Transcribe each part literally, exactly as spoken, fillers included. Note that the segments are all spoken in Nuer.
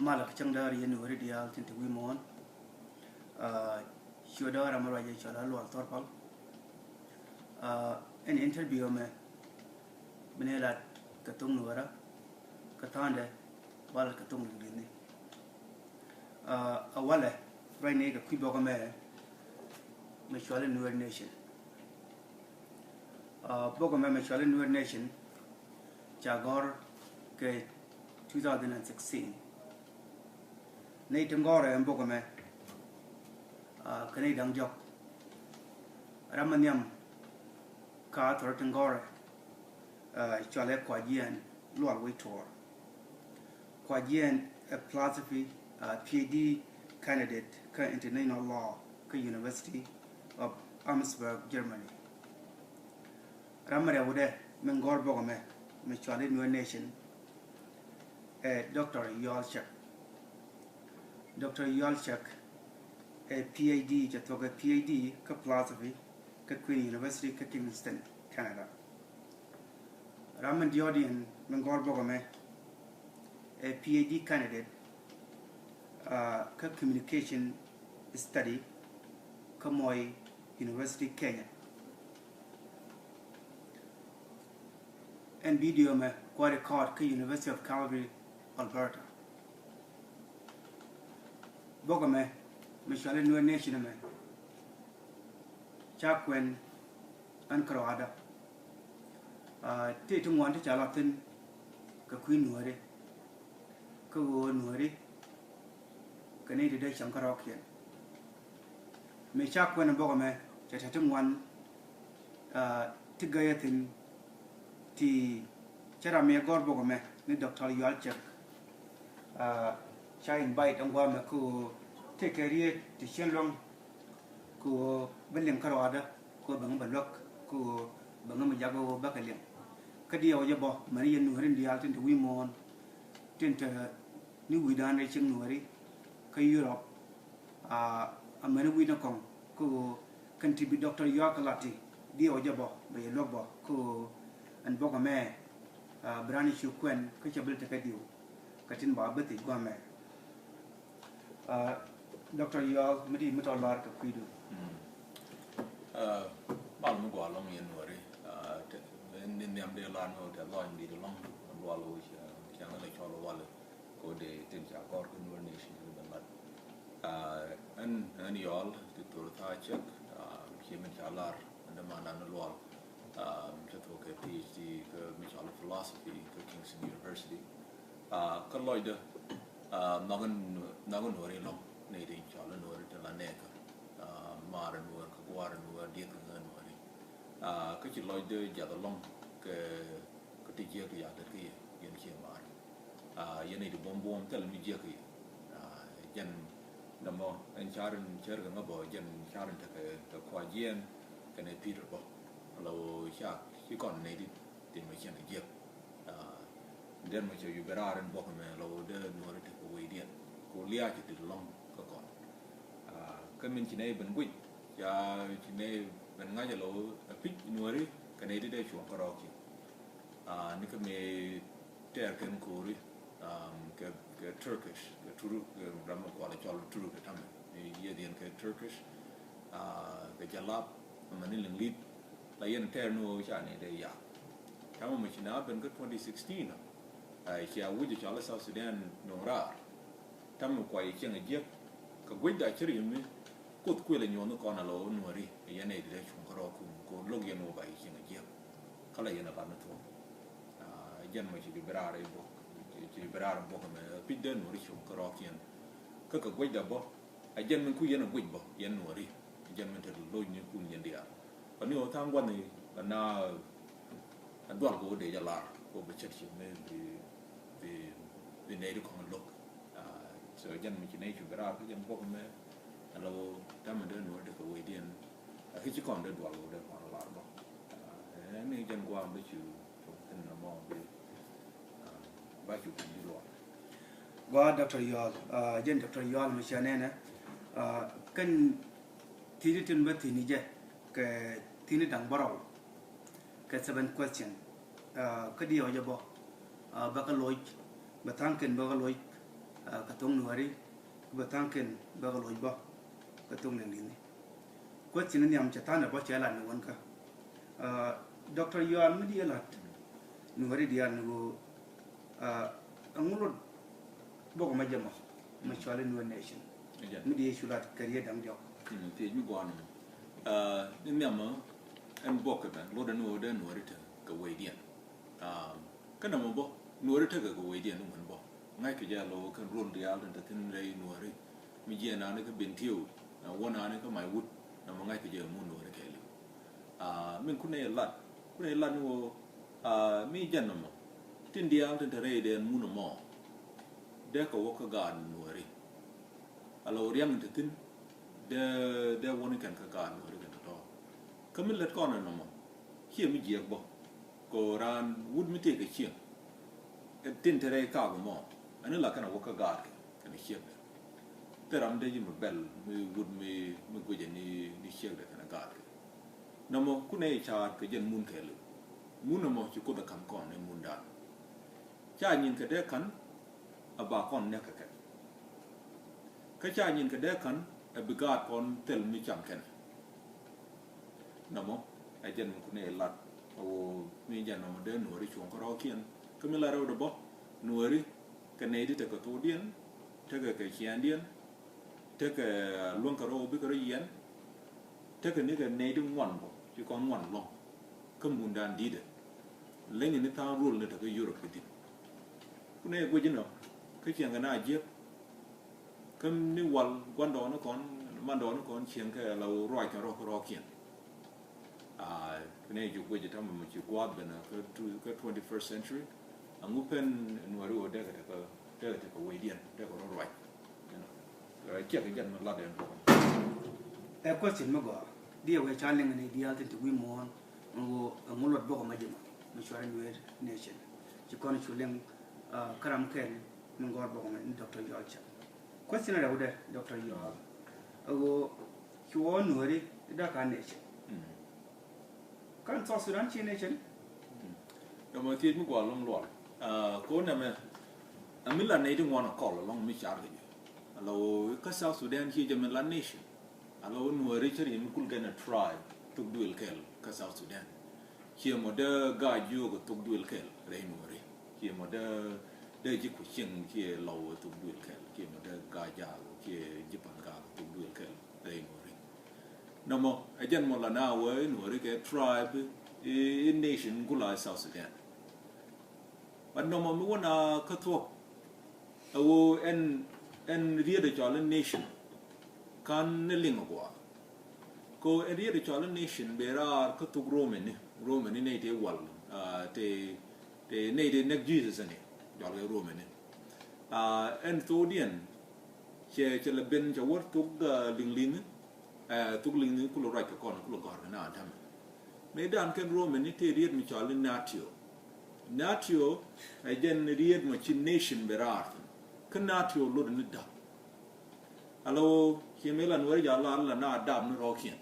Malɛ kɛ cäŋ däär yɛn Nuääri diaal tin te wi̱i̱ muɔ̱ɔ̱n. Ciötdä ram mi ruac ɛ cɔal a Lual Thɔrpal. Ɛn interview ɛmɛ bi ni lat kɛ thok Nuäärä, kɛ tha̱a̱ŋdɛ ba lat kɛ thok Liŋli̱thni. A walɛ ruacni kɛ kui̱ bok ɛmɛ mi cɔal i̱ Nuer Nation. Bok ɛmɛ mi cɔal i̱ Nuer Nation ca gɔ̱r kɛ two thousand and sixteen. Nɛy tin gɔ̱rɛ ɛn bok ɛmɛ, kä nɛy da̱ŋ diɔ̱k. Ram mi nhiam ka thɔrɔ tin gɔ̱rɛ cɔalɛ Kuajiɛn Lual Wec Tuɔɔr. Kuajiɛn ɛ philosophy, PhD candidate kä international law kä University of Augsburg, Germany. Ram mi rɛwdɛ min gɔ̱r bok ɛmɛ mi cɔal i̱ Nuer Nation ɛ Doctor Yual Cek. Doctor Yual Cek ɛ PhD, cɛ thuɔ̱k ɛ PhD kä philosophy kä Queen University kä Kingston, Canada. Ram min diɔ̱ɔ̱kdiɛn min gɔ̱r bok ɛmɛ ɛ PhD candidate kä communication study kä Moi University, Kenya. Ɛn video ɛmɛ kua record kä University of Calgary, Alberta. Bok ɛmɛ mi cɔal i̱ Nuer Nation ɛmɛ ca kuɛn ɛn kärɔaadä. Ti ti ŋuan ti ca lat thi̱n kɛ kui̱ Nuääri, kä ɣöö Nuääri kɛ ni ti dee cäŋ kärɔɔkiɛn. Mi ca kuɛn bok ɛmɛ cɛ te ti ŋuan ti gäyä thi̱n ti cä ram mi gɔ̱r bok ɛmɛ ni Doctor Yual Cek. Ca invite ɛn gua̱a̱mɛ kä ɣöö tëëkɛ riet ti cien luäŋ kä ɣöö bä liŋ kärɔaadä kä ɣöö bɛ ŋä bɛ luäk kä ɣöö bɛ ŋä mi jak ɣöö bä kɛ liŋ. Kä diɛw jɛ bä mäni yɛn Nuääri diaal tin te wi̱i̱ muɔ̱ɔ̱n tin te ni wi̱i̱dan rɛy cieŋ Nuääri kä Europe. Amäni wi̱i̱ ni kɔŋ kä ɣöö kɛn ti bi Doctor Yual kɛ lat ti diɛw jɛ bä bɛ yɛ luäk bä kä ɣöö ɛn bok ɛmɛ bi raan i̱ cu kuɛn kä cɛ bi lɛ tekɛ diw kɛ tin ba bi thiec gua̱a̱mɛ. Doctor Yual, mi ti mi tɔ lar kɛ kui̱du. Mal mi gɔaa ɛlɔ̱ŋ yɛn Nuääri. Ni nhiam dee lar ni wä tɛ lɔny dit ɛlɔ̱ŋ. Lual wä cɛ cɛ ŋä lɛ cɔl walɛ kɛ wä dee tin ca gɔr kä Nuer Nation ni bɛ lat. Ɛn ɛn Yual ti thor thaa cɛk. Ci min ca lar ɛn dee man dan ni Lual. Cɛ thok kɛ PhD kä mi cɔl philosophy kä Kingston University. Kä lɔcdä nhɔk in Nuääri ɛlɔ̱ŋ, nɛy tin cɔal i̱ Nuääri tin la nɛɛkä. Maar Nuäär kä gua̱a̱r Nuäär, dieth kä ŋäär Nuääri. Kä ci lɔcdä jiath ɛlɔ̱ŋ kɛ kä ti jiäk ti ca lät kä yɛ yɛn ciɛ maar. Yɛn nɛy ti buɔ̱m buɔ̱m thil mi jiäk kä yɛ. Jɛn nɔmɔ ɛn ca̱r in cär kɛ ŋä bä jɛn ca̱r in tekɛ kɛ Kuajiɛn kɛnɛ Peter bä. La wä cak ci kɔn nɛy ti tin mɛ cɛn a jiäk. Dɛn mɛ cɛ yu bɛ raar in bok mɛ la wä dee Nuääri tekɛ wecdiɛn. Ko lia̱a̱ cɛ ti lɔ̱ŋ kä kɔn. Kä min ci nɛy ben guic ca ci nɛy ben ŋa̱c a la wä a pi̱c Nuääri kɛ nɛy ti dee cuɔ̱ŋ kärɔɔk ci. Ni kä mi tɛɛr kɛn ko̱ri kɛ kɛ Turkish kɛ Turuk kɛ ram mi kual cɔl Turuk kɛ tamɛ. Ni yieth yɛn kɛ Turkish kɛ jalap amäni Liŋli̱th. La yɛn tɛɛr ni wä ca ni dee ya. Tamɛ mɛ ci na ben kä twenty sixteen. Cia wi̱c cɔl South Sudan nuŋ raar. Tamɛ kua yɛ cieŋ a jiäk kɛ guicda cir yumi. Kuoth kuël a nyuɔ̱th ni kɔn a la wä Nuääri yɛn a ididɛ cuŋ kärɔɔkun ko lo̱k yɛn wä ba yɛ cieŋ a jiäk. Kä la yɛn a lat ni thuɔ̱k. Jɛn mɛ ci bi raar i bok ci bi raar i bok mɛ pi̱c dee Nuääri cuŋ kärɔɔkiɛn. Kä kɛ guicda bä a jɛn min ku yɛn a guic bä yɛn Nuääri. Jɛn min te lo̱c ni kun yɛn diaal. Bä ni ɣöö tha̱a̱ŋ gua̱n i̱ bä na a dual kɛ wä dee jɛ lar kɛ wä bɛ cät ci mi bi bi bi nɛy ti kɔŋ lo̱k. So jɛn mi ci nɛy cu bi raar kä jɛn bok mɛ a la wä tamɛ dee Nuääri dee kɛ wecdiɛn. A ki ci kɔn dee dual kɛ wä dee kɔn lar bä. Ni jɛn gua̱a̱m bä cu cu thin na mɔ bi ba cu kui̱ di luɔl. Gua Doctor Yual, jɛn Doctor Yual mi cia nɛnɛ kɛn thi̱ni tin bä thi̱ni jɛ kɛ thi̱ni da̱ŋ bärɔw kɛ seven question. Kä diɛw jɛ bä bä kä loc bä tha̱a̱ŋ kɛn bä kä loc. Kä thok Nuäri bɛ tha̱a̱ŋ kɛn bɛ kɛ loc bä kä thok ni li̱ni. Question ni nhiam cɛ tha̱a̱n ɛ bä cɛ lat ni wän kä. Doctor Yoal, mi di ɛ lat Nuäri diaal ni ɣöö ɛŋu lot bok ma jɛ mɔ ma cɔal i̱ Nuer Nation, mi di ɛ cu lat kɛ riet da̱ŋ diɔk. Thiec mi gua̱a̱n mɔ ni nhiam ɛn bok kɛ ben lot ɛn ɣöö dee Nuäri te kɛ wecdiɛn. Kä nɔmɔ bä Nuäri tekɛ kɛ wecdiɛn ni ŋuɛn bä ŋa̱ckɛ jɛ a lo̱ kɛn ruɔl diaal tin te thi̱n rɛy Nuäri. Mi jiɛɛn ani kä Bentiu, wuɔn ani kä Maiwut, nɔmɔ ŋa̱ckɛ jɛ mun Nuäri kɛɛliw. Min kunɛ lat, kunɛ lat ni wä mi jɛn nɔmɔ tin diaal tin te rɛy dɛn mun ɛmɔ dee kɛ wä kä gaat Nuäri. A la wä riaŋ in te thi̱n dee, dee wä ni kɛn kä gaat Nuäri kɛn tɔ̱tɔ̱. Kä mi lät kɔn ɛn nɔmɔ ciɛ mi jiɛk bä kɛ raan wut mi tëëkɛ cieŋ. Tin te rɛy kaak mɔ ɛn la kɛn a wä kä gaatkɛ kɛn ciekdɛ. Thil ram dee ji̱ mi bɛl mi wut mi, mi guicɛ ni, ni ciekdɛ kɛn gaatkɛ. Nɔmɔ kunɛ ca̱a̱t kɛ jɛn mun kɛɛliw. Mun ɛmɔ ci Kuoth ɛ ka̱m kɔn ni mundan. Ca nyin kɛ dee ka̱n a ba kɔn nɛk kɛ kɛn. Kä ca nyin kɛ dee ka̱n a bi gaat kɔn thil mi cam kɛn. Nɔmɔ ɛ jɛn mi kunɛ lat a wä mi jɛn nɔmɔ dee Nuäri cuɔ̱ŋ kä rɔɔkiɛn. Kä mi la rɛw dee bä Nuäri kɛ nɛy di tekɛ thokdiɛn, tekɛ kɛ ciɛndiɛn, tekɛ luäŋ kɛ rɔ bikɛ rɔ yiɛn, tekɛ ni kɛ nɛy di ŋuan bä ci kɔn ŋuan lɔ̱ŋ. Kä mundan di̱tɛ leny ni tha̱a̱ŋ ruɔl ni tekɛ Europe kɛ di̱t. Kunɛ guic inɔ kä cieŋ kɛ na jiäk. Kä ni wal guandɔɔni kɔn, mandɔɔni kɔn cieŋ kɛ la ruac kɛ rɔk rɔkiɛn. Aa, kɛ ni ju guic itam mi ci guath ben kä tu, kä twenty-first century. Aŋu pen Nuäri wä dee kɛ tekɛ, dee kɛ tekɛ wecdiɛn, dee kɛ rɔ ruac. Ciɛ kɛ jɛn mi lat ɛn bok. Ɛ question mi gɔaa. Diɛ wee ca liŋ ni diaal tin ti wi̱i̱ muɔ̱ɔ̱n. Ŋu, ŋu luɔt bok ma ji̱ ma mi cuarɛ Nuer Nation. Ci kɔn cu liŋ kä ram kɛl mi gɔr bok ma ni Doctor Yoal Cɛl. Question rɛwdɛ Doctor Yoal. Ɛ ɣöö cuɔ Nuäri dak a nation. Kan South Sudan ci nation. Dɔmɔ thiec mi guɔ lɔŋ luɔl. Ko nɛmɛ a mi la nɛy ti ŋuan a kɔl alɔŋ mi car kɛ jɛ. A la wä kä South Sudan ci jɛ mi la nation. A la wä Nuäri cä riɛm mi kul gɛn a tribe thuk duël kɛl kä South Sudan. Ciɛ mɔ dee ga̱a̱c jiök a thuk duël kɛl rɛy Nuäri. Ciɛ mɔ dee, dee ji̱ ku cieŋ ciɛ lɔw a thuk duël kɛl. Ciɛ mɔ dee ga̱a̱c jaak ciɛ ji̱ pan gaak a thuk duël kɛl rɛy Nuäri. Nɔmɔ ɛ jɛn mɔ la na wee Nuäri kɛ tribe i, i nation kula South Sudan. But nɔmɔ mi wä na kä thuɔ̱k ɛ woo ɛn, ɛn riet ɛ cɔal in nation. Kan ni liŋ ɛ gua̱a̱ ko ɛn riet ɛ cɔal in nation bɛ raar kä thuk Romani, Romani nɛy tëë wal, tëë, tëë nɛy tëë näk Jesus ɛn i̱ jɔal kɛ Romani. Ɛn thokdiɛn cɛ, cɛ lɛ ben cɛ wär thuk liŋ liŋ. Thuk liŋ ni kulɛ ruac kɛ kɔn kulɛ gɔ̱r kɛ na tämɛ. Mëë dan kɛn Romani tëë riet mi cɔal ni natio. Natio ɛ jɛn riet mɔ ci nation bɛ raar thin. Kä natio lot ni dap. Alo ci mëë la Nuäri jɔal la, la na dap ni rɔɔkiɛn.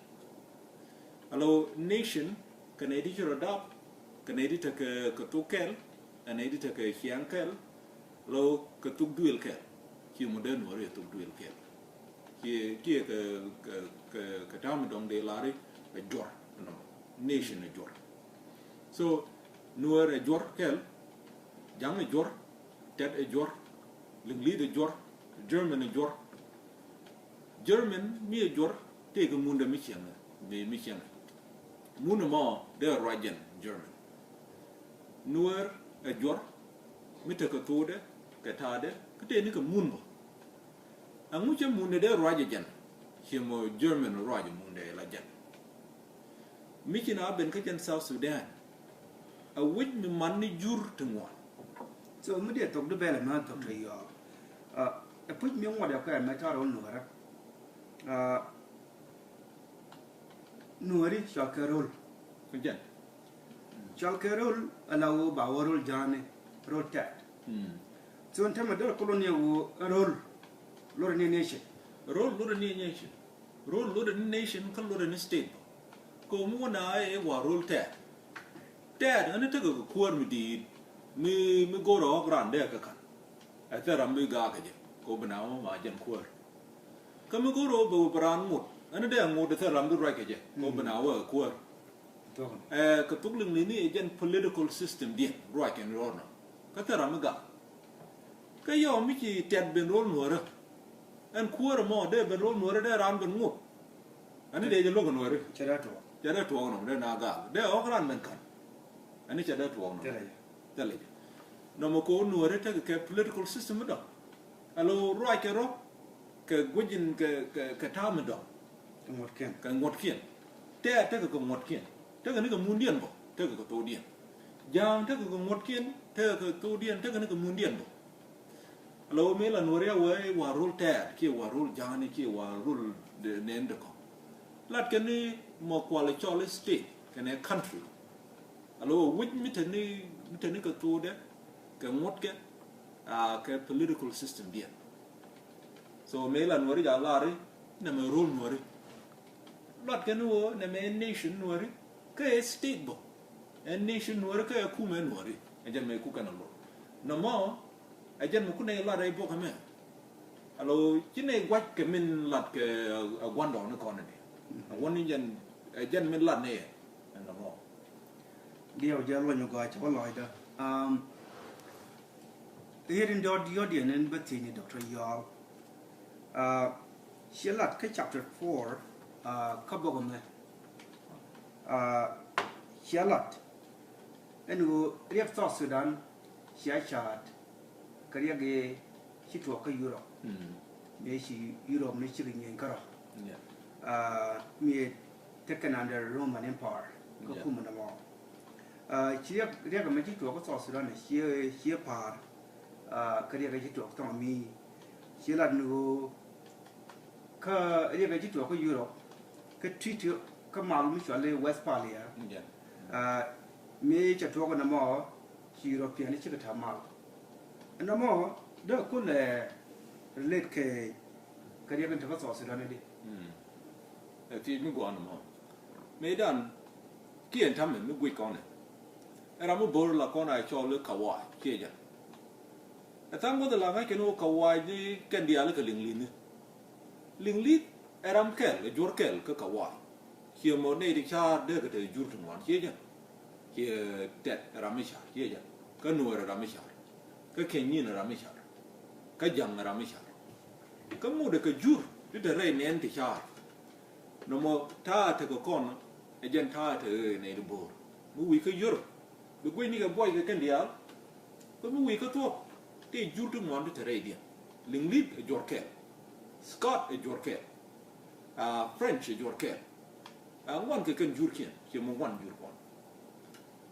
Alo nation kɛ nɛy ti ci rɔ dap, kɛ nɛy ti tekɛ kɛ thuk kɛl, kɛ nɛy ti tekɛ ciaŋ kɛl. Lo kɛ thuk duël kɛl. Ci mɔ dee Nuäri ɛ thuk duël kɛl. Ci, ci kɛ, kɛ, kɛ, kɛ ta̱a̱ mi dɔ̱ŋ dee lari ɛ juɔr. Nation ɛ juɔr. So Nuäri ɛ juɔr kɛl. Ja̱ŋ ɛ juɔr. Tɛt ɛ juɔr. Liŋli̱th ɛ juɔr. German ɛ juɔr. German mi ɛ juɔr tëëkɛ mundɛ mi cieŋɛ, mi, mi cieŋɛ. Mun ɛmɔ dee ruac jɛn German. Nuäär ɛ juɔr mi tekɛ thokdɛ kɛ ta̱a̱dɛ kä tëë ni kɛ mun bä. Ɛŋu cɛ mundɛ dee ruac ɛ jɛn? Ciɛ mɔ German ruac ɛ mundɛ la jɛn. Mi ci na ben kä jɛn South Sudan. A wi̱c mi man ni jur ti ŋuan. So mi diɛ thok di bɛl ɛmɛ Doctor Yoal. Ɛ puc mi ŋuɔt ɛ kɔɛ mɛ ta̱rɛ wä Nuäärä. Nuääri cɔal kɛ röl. Ku jɛn. Cɔal kɛ röl ala wä ba wä röl ja̱a̱ni röl tɛt. So ɛn tämɛ dee rɔ kolon ni wä röl. Lotdɛ ni nation. Röl lotdɛ ni nation. Röl lotdɛ ni nation kä lotdɛ ni state. Kɛ mi wä na ɛ wa röl tɛt. Tɛt ɣän ni tekɛ kɛ kuäär mi di̱i̱t mi, mi go̱rɛ ɣɔ̱k raan dee kɛ ka̱n. Ɛ thil ram mi gaak kɛ jɛ. Kɛ ɣöö bi naath ɣöö ma jɛn kuäär. Kä mi go̱o̱r ɣöö bɛ wä bi raan ŋot, ɛn dee ŋot thil ram bi ruac kɛ jɛ kɛ ɣöö bi naath ɣöö ɛ kuäär. Ɛ, kɛ thuk liŋ li̱ni ɛ jɛn political system diɛn ruac kɛn rɔɔdnɔ. Kä thil ram mi gak. Kä yɔw mi ci tɛt ben ro̱l nuäärä. Ɛn kuäär ɛmɔ dee ben ro̱l nuäärä dee raan ben ŋot. Ɛn dee jɛ lo̱k ɛ nuäärä. Cɛ dee tuɔɔk. Cɛ dee tuɔɔk nɔ dee na gak. Dee ɣɔk raan ben ka̱n. Ɛn cɛ dee tuɔɔk nɔ. Thilɛ jɛ. Thilɛ jɛ. Nɔmɔ kɛ ɣöö nuäärä tekɛ kɛ political system mi dɔ̱ŋ. Alo ruac kɛ rɔ kɛ guic in kɛ, kɛ, kɛ ta̱a̱ mi dɔ̱ŋ. Kɛ ŋuɔ̱tkiɛn. Kɛ ŋuɔ̱tkiɛn. Tɛɛr tekɛ kɛ ŋuɔ̱tkiɛn. Tekɛ ni kɛ mundiɛn bä. Tekɛ kɛ thokdiɛn. Ja̱a̱ŋ tekɛ kɛ ŋuɔ̱tkiɛn. Tekɛ kɛ thokdiɛn. Tekɛ ni kɛ mundiɛn bä. Alo mëë la nuɔ̱ri a wee wa rol tɛɛr kiɛ wa rol ja̱a̱ŋni kiɛ wa rol nɛn dee kɔ̱ŋ. Lat kɛn ni mɔ kual cɔl state kɛnɛ country. Alo wi̱c mi te ni, mi te ni kɛ thokdɛ kɛ ŋuɔ̱tkɛ, a kɛ political system diɛn. So mëë la nuɔ̱ri ja lari nɛmɛ rol nuɔ̱ri. Luatkɛ ni ɣöö nɛmɛ ɛ nation nuɔ̱ri kä ɛ state bä. Ɛ nation nuɔ̱ri kä ɛ kumɛ nuɔ̱ri. Ɛ jɛn mɛ kukɛn a lor. Nɔmɔ ɛ jɛn mɛ kunɛ lat ɛ buɔk ɛmɛ. Alo ci nɛ gua̱c kɛ min lat kɛ ɛ gua̱ndɔɔŋni kɔn ni. Ɛ gua̱n ni jɛn ɛ jɛn min lat ni ɛ. Ɛ nɔmɔ. Diɛw jɛ luɔny gɔaa cɛ wä lɔcdä. Um, Ɣet in dɔ̱diɛn in bä thiec ni Doctor Yɔɔl. Ciɛ lat kä chapter four, kä bok ɛmɛ. Ciɛ lat ɛn ɣöö riɛk South Sudan ciɛ ca̱a̱t kɛ riɛk ëë ci tuɔɔk kä Europe. Mëë ci Europe ni cikɛ nyieny kärɔ̱. Mëë taken under Roman Empire kä kumɛ nɔmɔ. Ci riɛk, riɛk ɛmɛ ci tuɔɔk kä South Sudan ciɛ, ciɛ pa̱a̱r. Kä riɛk ɛ ci tuɔɔk thɔŋ mi ci lat ni ɣöö kä riɛk ɛ ci tuɔɔk kä Europe kä treaty kä mal mi cɔal i̱ Westphalia. Mi cɛ tuɔɔk nɔmɔ ci European cikɛ ta̱a̱ mal. Nɔmɔ dee kulɛ relate kɛ, kɛ riɛk in te kä South Sudan di. Ɛ thiec mi gɔaa nɔmɔ. Mëëdan kiɛ ɛn ta̱mɛ mi guic kɔn ɛ. Ɛ ram mi bo̱r la kɔn a cɔl i̱ Kawai ciɛ jɛ. Ɛ tha̱a̱ŋ guäth la ŋa̱c kɛn ɣöö Kawai ni kɛn diaal kɛ liŋ li̱ni. Liŋ li̱th ɛ ram kɛl, ɛ juɔ̱r kɛl kä Kawai. Ciɛ mɔ nɛy ti ca̱a̱r dee kɛ te jur ti ŋuan ciɛ jɛ. Ciɛ tɛt ɛ ram mi ca̱a̱r ciɛ jɛ. Kä nuɔɔr ɛ ram mi ca̱a̱r. Kä kɛny nyin ɛ ram mi ca̱a̱r. Kä ja̱ŋ ɛ ram mi ca̱a̱r. Kä ŋut ɛ kɛ jur ti te rɛy nɛn ti ca̱a̱r. Nɔmɔ ta̱a̱ tekɛ kɔn ɛ jɛn ta̱a̱ tekɛ nɛy ti bo̱o̱r. Mi wi̱i̱ kä yör bi guic ni kɛ buɔy kɛ kɛn diaal. Kä mi wi̱i̱ kä thuɔ̱k tëë jur ti ŋuan ti te rɛydiɛn. Liŋ li̱th ɛ juɔ̱r kɛl. Scott ɛ juɔ̱r kɛl. French ɛ juɔ̱r kɛl. Ŋuan kɛ kɛn jurkiɛn ciɛ mi ŋuan jur kɔn.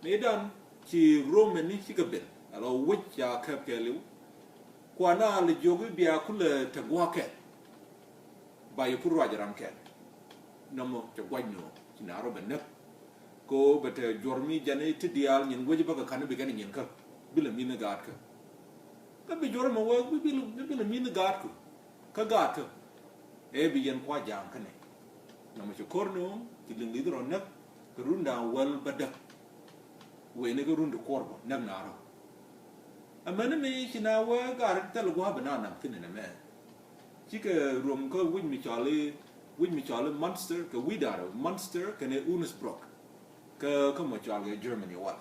Mëëdan ci Roman ni cikɛ ben a lɔ wec ca kɛp kɛɛliw. Kuan a lɛ jiök i̱ bia kulɛ te gua̱a̱k kɛl. Ba yɛ ku ruac ram kɛl. Nɔmɔ cɛ guac ni ɣöö ci naath rɔ bɛ näk. Kɛ ɣöö bɛ te juɔ̱r mi jɛn i̱ ti diaal nyin wec bä kɛ ka̱n i̱ bi kɛn i̱ nyin kä bi lɛ mi̱n i̱ gaatkä. Kä bi juɔ̱r ɛmɛ wee bi, bi, bi lɛ mi̱n i̱ gaatku. Kä gaatkä ëë bi yɛn kua ja̱a̱ŋ kä nɛ. Nɔmɔ ci ko̱r ni ɣöö ci liŋ li̱th rɔ näk kɛ run da̱a̱n wäl bädäk. Wëë ni kä run ti kuɔr bä näk naath rɔ. Amäni mi ci na wee gat thil gua̱a̱p bi na nam thi̱n ɛn ɛmɛ. Cikɛ ruɔm kä wi̱c mi cɔal i̱, wi̱c mi cɔal i̱ Munster kɛ wi̱i̱ da̱rä Munster kɛnɛ Hunsrück. Kä, kä mɔ cɔal kɛ Germany wal.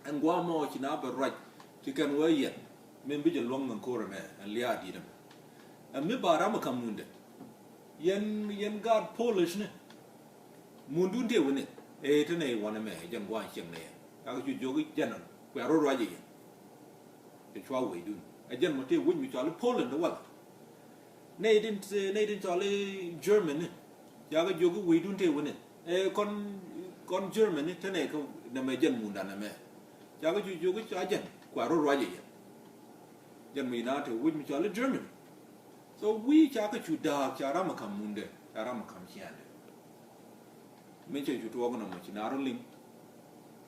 Ɛn gua̱a̱p mɔ ci na bɛ ruac ci kɛn wee yɛn min bi jɛ luäŋ ni ko̱r ɛmɛ ɛn lia̱a̱ di̱t ɛmɛ. Ɛn mi ba ram ɛ ka̱m mundɛ. Yɛn, yɛn gaat Polish ni. Mundun tëë wä ni ëë te nɛy wanɛ mɛ jɛn gua̱a̱n cieŋ ni yɛn. Cakɛ cu jiök i̱ jɛn ɛn kuɛ rɔ ruac i̱ yɛn. Cɛ cua wecdun ɛ jɛn mɔ tëë wec mi cɔal i̱ Poland wal. Nɛy tin, nɛy tin cɔal i̱ Germany. Cakɛ jiök i̱ wecdun tëë wä ni ëë kɔn, kɔn Germany te nɛy kä nɛmɛ jɛn mundan ɛmɛ. Cakɛ cu jiök i̱ ca jɛn kuɛ rɔ ruac i̱ yɛn. Jɛn mi na te wec mi cɔal i̱ Germany. So wi̱i̱ ca kä cu da̱a̱k ca ram ɛ ka̱m mundɛ ca ram ɛ ka̱m ciaandɛ. Mi cɛ cu tuɔɔk nɔmɔ ci na rɔ liŋ.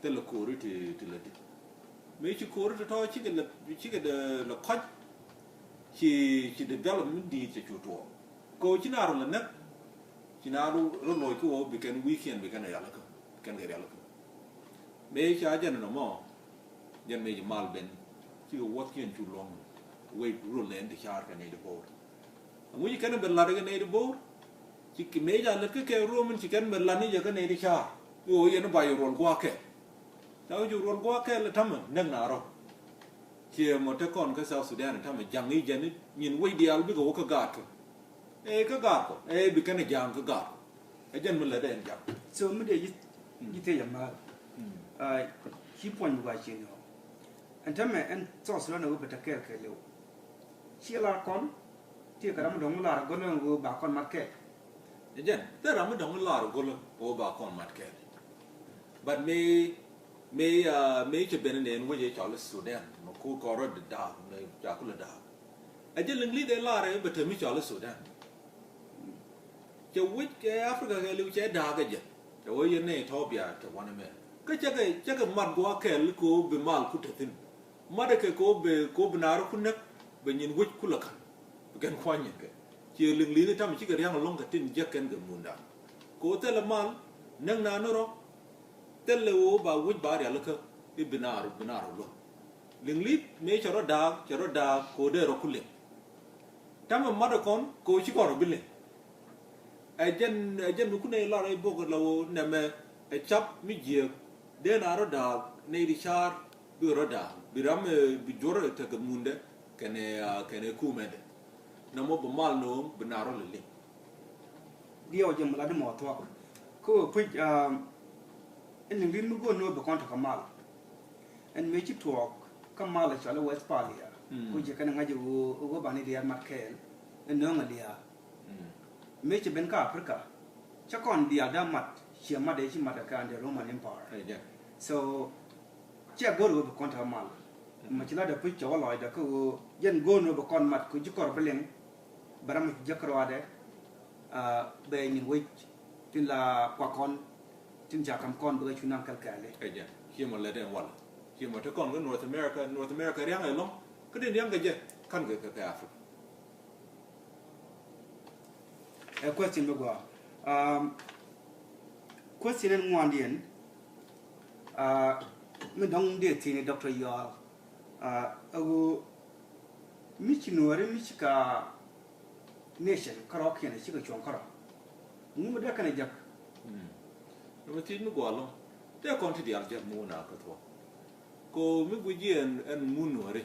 Thilɛ ko̱ri ti, ti lɛ dit. Mi ci ko̱ri ti tɔ̱ cikɛ lɛ, cikɛ lɛ kɔc. Ci, ci development di̱i̱t cɛ cu tuɔɔk. Kɛ ɣöö ci na rɔ lɛ näk. Ci na rɔ, rɔ loc kä ɣöö bi kɛn wi̱i̱kiɛn bi kɛn rialikä, bi kɛn kɛ rialikä. Mëë ca jɛn nɔmɔ. Jɛn mëë ci mal ben cikɛ wuɔthkiɛn cu luɔ̱ŋ. Wec rul nɛn ti ca̱a̱r kɛ nɛy ti bo̱o̱r. Aŋu ci kɛn bɛ lat kɛ nɛy ti bo̱o̱r. Ci mëë ca lät kä kɛ ruɔ̱m in ci kɛn bɛ lat ni jɛ kä nɛy ti ca̱a̱r. Ɣöö yɛn ba yɛ ruɔl gua̱a̱k kɛl. Ca wä cu ruɔl gua̱a̱k kɛl tamɛ näk na rɔ. Ciɛ mɔ te kɔn kä South Sudan tamɛ ja̱ŋ i̱ jɛn i̱ nyin wec diaal bikɛ wä kä gaat kä. Ɛ kä gaat kɔ ɛ bi kɛn ɛ ja̱ŋ kä gaat kɔ. Ɛ jɛn mi lät ɛn ja̱ŋ. So mi dee ji̱ ji̱ thiec a ma̱a̱l. Ci puɔ̱ny mi gɔaa ciëŋ ɔ. Ɛn tämɛ ɛn South Sudan ɛ wä bɛ te kɛɛl kɛɛliw. Ciɛ lar kɔn ti kɛ ram mi dɔ̱ŋ mi lar a gɔl ɛn wä ba kɔn mat kɛɛl. Ɛ jɛn thil ram mi dɔ̱ŋ mi lar a gɔl ɛn wä ba kɔn mat kɛɛl. But mëë mëë mëë cɛ ben nɛn wec ɛ cɔl i̱ Sudan mɛ ku kɔn rɔ di daak mɛ ca kulɛ daak. Ɛ jɛ liŋ li̱th ɛ lar ɛ bɛ te mi cɔl i̱ Sudan. Cɛ wec kɛ Africa kɛ liw cɛ da̱a̱k ɛ jɛ. Cɛ wec yɛn ni Ethiopia cɛ wanɛ mɛ. Kä cɛ kɛ cɛ kɛ mat gua̱a̱k kɛl ko bi mal ku te thi̱n. Mat ɛ kɛ ko bi ko bi naar ku näk bɛ nyin wec ku lɛ ka̱n. Bi kɛn kuany yɛn kɛ ciɛ liŋ li̱th ɛ tam cikɛ ria̱ŋ ɛlɔ̱ŋ kɛ tin jek kɛn kɛ munda. Ko thilɛ mal näk na ni rɔ. Thilɛ woo ba wec ba rial kä i̱ bi naar bi naar luɔ̱k. Liŋ li̱th mëë cɛ rɔ da̱a̱k cɛ rɔ da̱a̱k ko dee rɔ ku liŋ. Tamɛ mat ɛ kɔn ko ci kɔn rɔ bi liŋ. Ɛ jɛn ɛ jɛn mi kun ɛ lar ɛ bok la woo nɛmɛ ɛ cap mi jiɛk dee na rɔ da̱a̱k nɛy di ca̱a̱r bi rɔ da̱a̱k bi ram ɛ bi juɔr ɛ tekɛ mundɛ kɛnɛ kɛnɛ kumɛndɛ. Nɔmɔ bi mal no̱o̱ŋ bi na rɔ lɛ liŋ. Diɛw jɛ mi la di mɔ thuɔk kä wee puc. Ɛn liŋ li̱n mi go̱o̱n ni wee bi kɔn tɔ̱ kä mal. Ɛn mëë ci tuɔɔk kä mal ɛ cɔal i̱ Westphalia. Ku jiɛ kɛn ŋa̱c i̱ ɣöö ɣöö ba ni diaal mat kɛɛl. Ɛn nööŋ ɛ lia̱a̱ mëë ci ben kä Africa. Cä kɔn diaal dee mat ciɛ mat dee ci mat ɛ kɛ under Roman Empire. So ciɛ go̱r ɣöö bi kɔn tɔ̱ kä mal. Ma ci la dee puc cɛ wä lɔcdɛ kä ɣöö jɛn go̱o̱n ɣöö bi kɔn mat ku ji̱ kɔr bi liŋ. Bɛ ram mi ci jek kärɔadɛ bɛ nyin wec tin la kuak kɔn tin ca ka̱m kɔn bikɛ cu naŋ kɛl kɛɛli. Ɛ jɛ ciɛ mɔ lɛt ɛn wal ciɛ mɔ te kɔn kä North America, North America ria̱ŋ ɛlɔ̱ŋ kä din ria̱ŋ kɛ jɛ ka̱n kɛ kɛ Africa. Ɛ question mi gɔaa. Question in ŋuandiɛn mi dɔ̱ŋ dee thi̱n i̱ Doctor Yual. Ɛ ɣöö mi ci nuɔ̱ɔ̱ri mi ci ka nation kärɔ̱kiɛn a cikɛ cuɔ̱ŋ kärɔ̱. Ŋu mi dee kɛn a jek. Nɔmɔ thiec mi gɔaa ɛlɔ̱ŋ tëë kɔn ti diaal jek mi wun a kä thuɔ̱k. Ko mi guic jiɛn ɛn mun nuɔ̱ɔ̱ri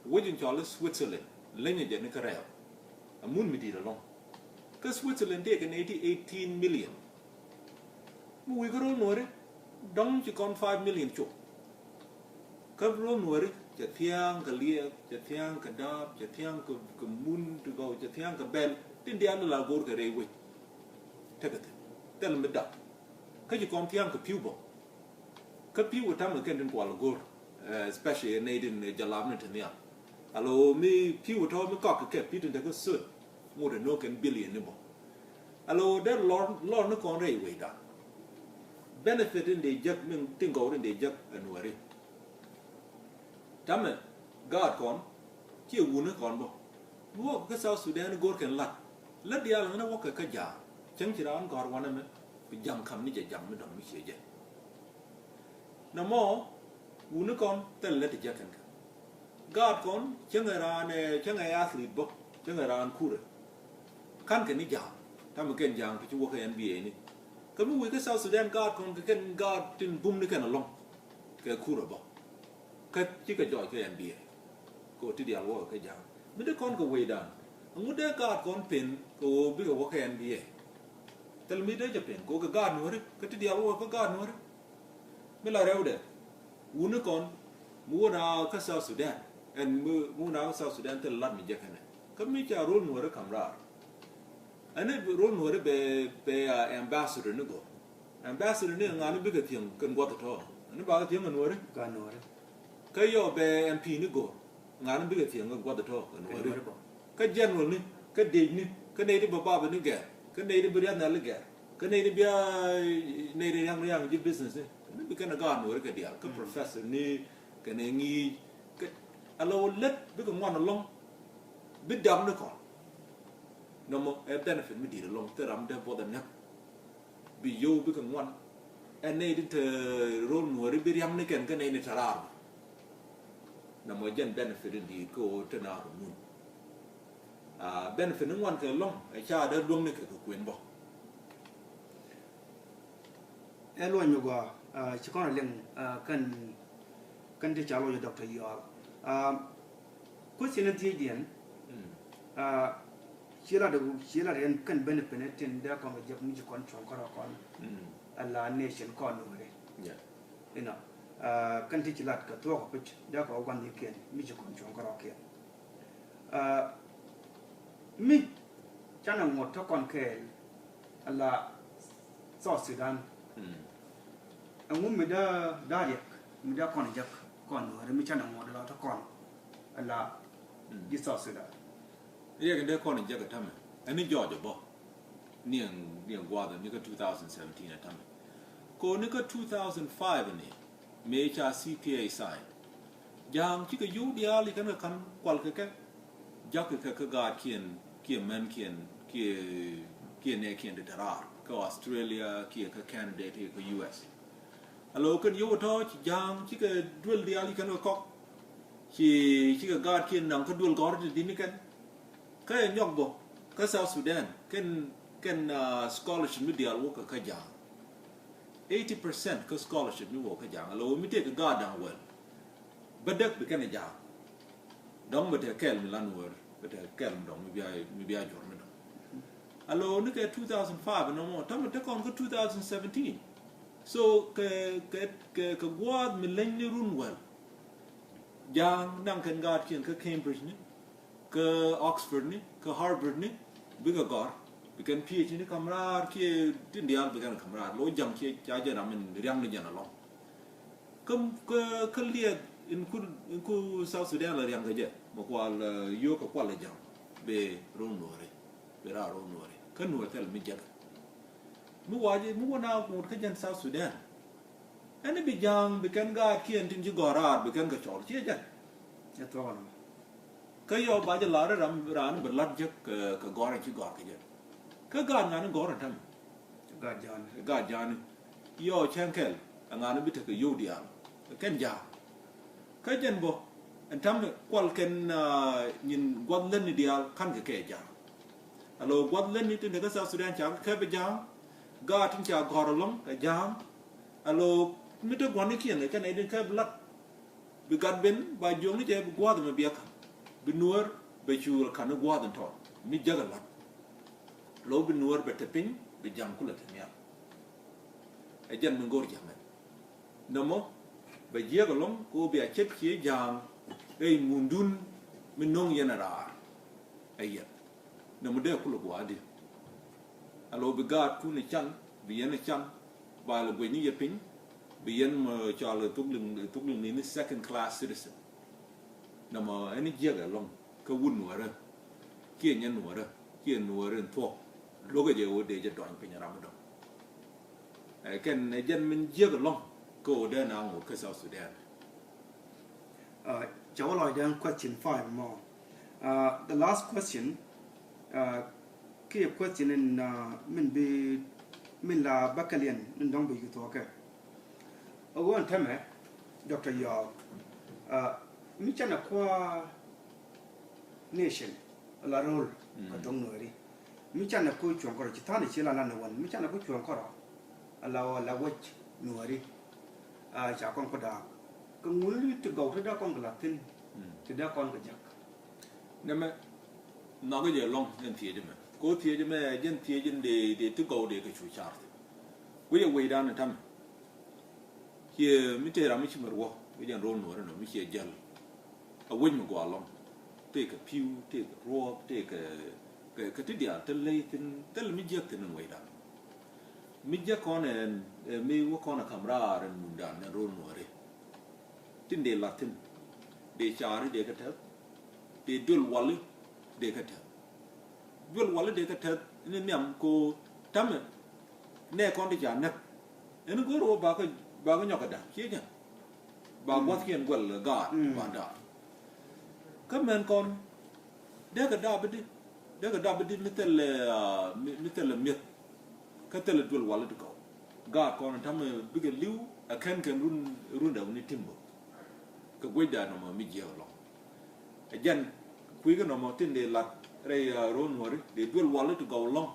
wec in cɔal i̱ Switzerland lenyɛ jɛ ni kärɛw. A mun mi di̱i̱t ɛlɔ̱ŋ. Kä Switzerland tëë kɛ nɛy ti eighteen million. Mi wi̱i̱ kä ro̱l nuɔ̱ɔ̱ri dɔ̱ŋ ci kɔn five million cop. Kä ro̱l nuɔ̱ɔ̱ri cɛ thia̱a̱ŋ kɛ liɛɛk, cɛ thia̱a̱ŋ kɛ daap, cɛ thia̱a̱ŋ kɛ mun ti gɔw, cɛ thia̱a̱ŋ kɛ bɛl tin diaal la go̱o̱r kɛ rɛy wec. Tekɛ thi̱n thil mi dak. Kä ci kɔn thia̱a̱ŋ kɛ pi̱w bä. Kä pi̱w ɛ ta̱mɛ kɛn tin kual go̱r especially nɛy tin jalap ni te nhial. Alo mi pi̱w ɛ tɔ̱ mi kɔk kɛ kɛ pi̱w tin te kä söt. Ŋot ɛ no̱o̱k kɛn billion ni bä. Alo dee lɔr lɔr ni kɔn rɛy wecdan. Benefit in dee jek min tin gɔw in dee jek ɛ nuɔri. Tamɛ gaat kɔn ciɛ wuni kɔn bä. Mi wäkɛ kä South Sudan go̱r kɛn lat lät diaal ŋän wäkɛ kä ja̱a̱ŋ. Cäŋ ci raan gɔ̱r wanɛ mɛ bi ja̱ŋ ka̱m ni jɛ ja̱ŋ mi dɔ̱ŋ mi ciɛ jɛ. Nɔmɔ wuni kɔn thil lät ti jɛ kɛn kɛ gaat kɔn cäŋɛ raan cäŋɛ athlete bä cäŋɛ raan kurɛ. Ka̱n kɛ ni ja̱a̱ŋ tamɛ kɛn ja̱a̱ŋ ti ci wäkɛ N B A ni. Kä mi wi̱i̱ kä South Sudan gaat kɔn kɛ kɛn gaat tin bum ni kɛn alɔ̱ŋ kɛ kurɛ bä. Kä cikɛ jɔɔc kä N B A. Kɛ ɣöö ti diaal wäkɛ kä ja̱a̱ŋ mi dee kɔn kɛ wecdan. Aŋu dee gaat kɔn pen kɛ ɣöö bikɛ wäkɛ N B A. Thil mi dee jɛ pen kɛ ɣöö kɛ gaat nuɔ̱ri kä ti diaal wäkɛ kä gaat nuɔ̱ri. Mi la rɛwdɛ wuni kɔn mi wun a kä South Sudan. Ɛn mi wun a kä South Sudan thil lat mi jɛ kɛnɛ kä mi ca ro̱l nuɔ̱ri ka̱m raar. Ɛn ni ro̱l nuɔ̱ri bɛ bɛ ambassador ni gɔ̱r. Ambassador ni ŋa̱ni bikɛ thiäŋ kɛn gua̱th tɔ̱ ɛn ni bakɛ thiäŋ kɛ nuɔ̱ri. Kä yɔ bɛ M P ni go̱o̱r ŋa̱n bikɛ thiäŋ kä gua̱th tɔ̱ kɛ nuɔ̱ɔ̱ri. Kä general ni kä dec ni kä nɛy ti bä bapɛ ni gɛr kä nɛy ti bi riath nhial ni gɛr kä nɛy ti bia nɛy ti riaŋ riaŋ ji̱ business ni. Ni bi kɛn a gaat nuɔ̱ɔ̱ri kɛ diaal kä professor ni kɛn ɛ ŋi̱i̱c. Kä ala wä lät bikɛ ŋuan alɔŋ bi dap ni kɔn. Nɔmɔ ɛ benefit mi di̱i̱t alɔŋ thil ram dee buɔth ɛ näk. Bi yio̱w bikɛ ŋuan. Ɛn nɛy ti te ro̱l nuɔ̱ɔ̱ri bi riaŋ ni kɛn kä nɛy ni te raar bä. Nɔmɔ jɛn benefit in di̱i̱t kä ɣöö te naar mun. Benefit ni ŋuan kɛ lɔ̱ŋ ɛ ca dee luäŋni kɛ kɛ kuën bä. Ɛ luɔny mi gɔaa, ci kɔn a liŋ kɛn kɛn ti ca luɔc Doctor Yɔal. Question in thiecdiɛn, ci lat ci lat yɛn kɛn benefit ni tin dee kɔn kɛ jek mi ci kɔn cuɔ̱ŋ kärɔ̱ kɔn ala nation kɔn nuɔri. Inɔ kɛn ti ci lat kɛ thuɔk kɛ pic dee kɔn gua̱n ni kiɛn mi ci kɔn cuɔ̱ŋ kärɔ̱ kiɛn. Mi canɛ ŋuɔ̱t tä kɔn kɛɛl ala South Sudan. Ɛŋu mi dee dee riɛk mi dee kɔn jek kɔn nuɔri mi canɛ ŋuɔ̱t ala tä kɔn ala ji̱ South Sudan. Riɛk in dee kɔn jek ɛ tämɛ ɛn ni jɔɔc ɛ bä. Niɛŋ niɛŋ gua̱a̱th ni kä two thousand seventeen ɛ tämɛ. Ko ni kä two thousand five ni mëë ca C P A sign. Ja̱a̱ŋ cikɛ yio̱w diaal i̱ kɛn kɛ ka̱n kual kɛ kɛ. Ja̱k kɛ kɛ kä gaatkiɛn kiɛ mänkiɛn kiɛ kiɛ nɛɛkiɛn ti te raar kä Australia kiɛ kä Canada kiɛ kä U S. Alo kɛn yio̱w tɔ̱ ci ja̱a̱ŋ cikɛ duel diaal i̱ kɛn kɛ kɔk. Ci cikɛ gaatkiɛn naŋ kä duel gɔ̱r ti di̱t ni kɛn. Kä ɛ nyɔk bä kä South Sudan kɛn kɛn scholarship mi diaal wä kä kä ja̱a̱ŋ. Eighty percent kä scholarship mi wä kä ja̱a̱ŋ alo mi tëëk kä gaat da̱ŋ wäl. Bä däk bi kɛn ɛ ja̱a̱ŋ. Dɔ̱ŋ bɛ te kɛl mi lan wär bɛ te kɛl mi dɔ̱ŋ mi bia mi bia juɔr mi dɔ̱ŋ. Alo ni kɛ two thousand five nɔmɔ tämɛ te kɔn kä two thousand seventeen. So kɛ kɛ kɛ kɛ gua̱a̱th mi leny ni run wäl. Ja̱a̱ŋ naŋ kɛn gaatkiɛn kä Cambridge ni kä Oxford ni kä Harvard ni bikɛ gɔr bi kɛn PhD ni kam raar kiɛ tin diaal bi kɛn kam raar lo ja̱ŋ kiɛ ca jɛn amin riaŋ ni jɛn alɔŋ. Kä kä kä liɛth in ku in ku South Sudan la riaŋ kɛ jɛ mɛ kual yio̱o̱k kɛ kual la ja̱ŋ bɛ ro̱o̱ nuɔri bɛ raar ro̱o̱ nuɔri kä nuɔri thɛl mi jɛk. Mi wa̱a̱ jɛ mi wä na ŋut kä jɛn South Sudan. Ɛn bi ja̱a̱ŋ bi kɛn gaatkiɛn tin ci gɔ̱r raar bi kɛn kɛ cɔl ciɛ jɛn. Ɛ thuɔ̱k ɛnɔ. Kä yɔ ba jɛ lar ram raan bi lat jek kɛ kɛ gɔ̱r in ci gɔ̱r kɛ jɛn. Kä gaat ŋa̱ni gɔ̱r in tämɛ. Gaat ja̱a̱ni. Gaat ja̱a̱ni. Yɔ cɛn kɛl ɛ ŋa̱ni bi tekɛ yio̱w diaal. Kɛn ja̱a̱ŋ. Kä jɛn bä ɛn ta̱mɛ kual kɛn nyin guath lätni diaal ka̱n kɛ kɛ ja̱a̱ŋ. Alo guath lätni tin te kä South Sudan ca kɛ kɛ bi ja̱a̱ŋ. Gaat tin ca gɔ̱r ɛlɔ̱ŋ kɛ ja̱a̱ŋ. Alo mi te gua̱nikiɛn kɛ kɛn ɛ din kɛ bi lat. Bi gat ben ba jiökni jɛ bi gua̱a̱th ɛmɛ biɛkä. Bi nuäär bɛ cuul ka̱n ni gua̱a̱th in tɔt mi jäk ɛ lat. Lo bi nuäär bɛ te piny bi ja̱a̱ŋ kulɛ te nhial. Ɛ jɛn mi go̱r ja̱a̱ŋ ɛn nɔmɔ bɛ jiɛk ɛlɔ̱ŋ kɛ ɣöö bia ce̱tkɛ ja̱a̱ŋ rɛy ŋundun mi no̱ŋ yɛn ɛ raar. Ɛ yɛn nɔmɔ dee kulɛ gua̱a̱di. Alo bi gaatkun ɛ can bi yɛn ɛ can ba lɛ guecni yɛ piny. Bi yɛn mɔ cɔal ɛ thuk liŋ thuk liŋ ni second class citizen. Nɔmɔ ɛn jiɛk ɛlɔ̱ŋ kä wut nuɔrä kiɛ nyɛ nuɔrä kiɛ nuɔrä in thuɔ̱k. Luɔ̱kɛ jɛ ɣöö dee jɛ dɔny piny ram mi dɔ̱ŋ. Ɛ kɛn ɛ jɛn min jiäk ɛlɔ̱ŋ kä ɣöö dee na ŋot kä South Sudan. Ca wä lɔcdɛ question five mɔ. The last question kiɛ question in min bi min la bäkɛliɛn min dɔ̱ŋ bi yuthɔɔkɛ. Ɛ ɣöö ɛn tämɛ Doctor Yɔɔk mi canɛ kua nation la rol kɛ thoŋ nuɛri. Mi canɛ ku cuɔ̱ŋ kɔrɔ ci tha̱a̱n ci la lan ni wän mi canɛ ku cuɔ̱ŋ kɔrɔ. Ala wä la wec nuɛri. Ca kɔn ku daak kɛ ŋun li ti gɔw ti dee kɔn kɛ la thi̱n ti dee kɔn kɛ jak. Nɛmɛ nhɔki jɛ lɔŋ ɛn thiecä mɛ ko thiecä mɛ jɛn thiecä dee dee ti gɔw dee kɛ cu car thi̱n. Wec ɛ wecdan ɛ tamɛ. Ciɛ mi tëë ram mi ci mi ruɔ̱k mi jɛn ro̱l nuɔ̱ɔ̱ri nɔ mi ciɛ jäl. A wec mi gɔaa lɔŋ tëë kɛ pi̱w tëë kɛ ruɔ̱ɔ̱p tëë kɛ kɛ ti diaal te ley thi̱n thil mi jiäk thi̱n in wecdan. Mi jiäk kɔn ɛn mi wä kɔn ɛ ka̱m raar ɛn mundan ɛn ro̱l nuɔ̱ɔ̱ri. Tin dee la̱th thi̱n dee caari dee kɛ tɛth. Dee duel wali dee kɛ tɛth. Duel wali dee kɛ tɛth ni nhiam ko tamɛ. Nɛ kɔn ti ca näk ɛn go̱o̱r wä bakɛ bakɛ nyɔk kɛ da̱k ciɛ jɛn. Ba gua̱thkiɛn guɛl gaat ba da̱k. Kä mɛn kɔn dee kɛ da̱k bi di dee kɛ da̱k bi di mi thɛl mi thɛl mi̱eth. Kä thilɛ duel wal i̱ ti kɔw gaat kɔn tamɛ bikɛ li̱w ɛ kɛn kɛn run run dɛ wuni timbä. Kɛ guecdan nɔmɔ mi jiɛk ɛlɔ̱ŋ. Ɛ jɛn kui̱ kä nɔmɔ tin dee lat rɛy, ah, ro̱o̱n Nuääri dee duel wali ti gɔw ɛlɔ̱ŋ.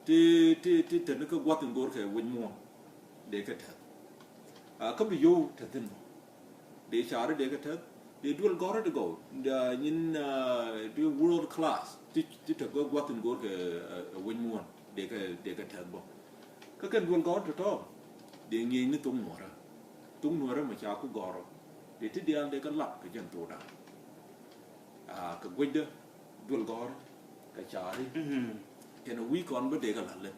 Ti, ti, ti te ni kä gua̱th in go̱o̱r kɛ wec muɔ̱ɔ̱n dee kɛ tɛth. Ah, kä bi yio̱w te thi̱n bä. Dee caari dee kɛ tɛth, dee duel gɔ̱rä ti gɔw. Dee nyin, ah, dee world class. Ti, ti te kä gua̱th in go̱o̱r kɛ, ah, wec muɔ̱ɔ̱n dee kɛ, dee kɛ tɛth bä. Kä kɛn duel gɔ̱rä tɔ̱tɔ̱ dee ŋi̱eec ni thok Nuäärä. Thok Nuäärä mɛ ca ku gɔ̱rä. Dee ti diaal dee kɛ lap kɛ jɛn thokdan. Ah, kɛ guecdä duel gɔ̱rä kɛ caari. Mhm. Kɛn a wi̱i̱ kɔn bä dee kɛ la̱t lät.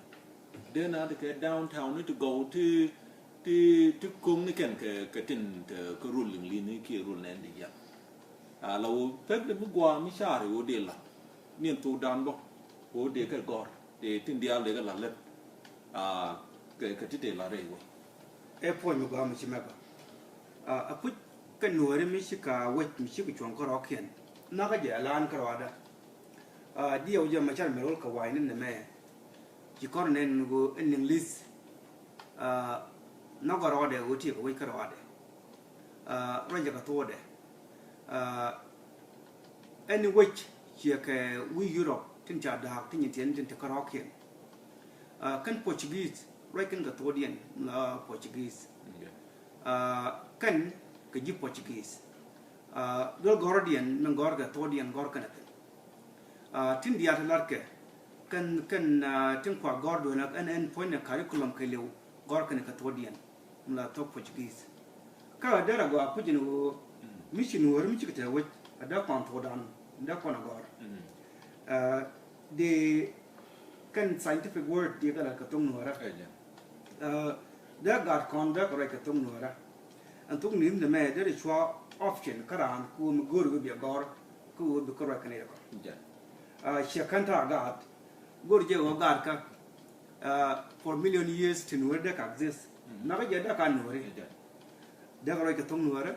Dee na ti kɛ downtown ni ti gɔw ti, ti, ti ko̱ŋ ni kɛn kɛ, kɛ tin te kä rul liŋ li̱n ni kiɛ rul nɛn di jiath. Ah, la wä pek di mi gua̱a̱ mi caari wä dee la̱t. Ni ɛn thokdan bä wä dee kɛ gɔ̱r. Dee tin diaal dee kɛ la̱t lät. Ah, kɛ, kɛ ti dee la̱t rɛy wä. Ɛ puɔ̱ny mi gɔaa mi ci mɛk ɔ. Ah, a puc kɛ Nuääri mi ci ka wec mi ci kɛ cuɔ̱ŋ kärɔɔkiɛn. Nakä jɛ a laan kärɔaadä. Ah, diɛw jɛ mɛ car mɛ ro̱l kɛ wa̱i̱ni nɛmɛ. Ci kɔr nɛn ɣöö ɛn Liŋli̱th. Ah, nhɔkɛ rɔɔdɛ ɣöö tiɛɛkɛ wec kärɔaadɛ. Ah, ruacɛ kɛ thokdɛ. Ah, ɛn wec ciɛ kɛ wi̱i̱ Europe tin ca da̱a̱k tin nyin tiɛn tin te kärɔɔkiɛn. Ah, kɛn Portuguese ruac kɛn kɛ thokdiɛn la Portuguese. Yeah. Ah, kɛn kɛ ji̱ Portuguese. Ah, duel gɔ̱rdiɛn min gɔ̱r kɛ thokdiɛn gɔ̱r kɛn ɛ thi̱n. Ah, tin diaal ti latkɛ kɛn, kɛn, ah, tin kua gɔ̱r duel ɛn, ɛn puɔ̱nydɛ curriculum kɛɛliw gɔ̱r kɛn kɛ thokdiɛn. Min la thok Portuguese. Kä a derɛ gɔaa puc in ɣöö mi ci Nuääri mi cikɛ te wec a dee kɔn thokdan dee kɔn a gɔ̱r. Mm. Ah, dee kɛn scientific word dee kɛ la kɛ thok Nuäärä. Ɛ jɛn. Ah, dee gaat kɔn dee kɛ ruac kɛ thok Nuäärä. Ɛn thok ni̱n nɛmɛ derɛ cua option kä raan kɛ ɣöö mi go̱o̱r ɣöö bia gɔ̱r kɛ ɣöö bi kɛ ruac kɛ nɛy kɔn. Jɛn. Ah, ciɛ kɛn ta̱a̱ gaat go̱o̱r jɛ ɣöö gaat kä, ah, for million years ti Nuääri dee kɛ exist. Mm. Nakä jɛ dee ka Nuääri. Jɛn. Dee kɛ ruac kɛ thok Nuäärä.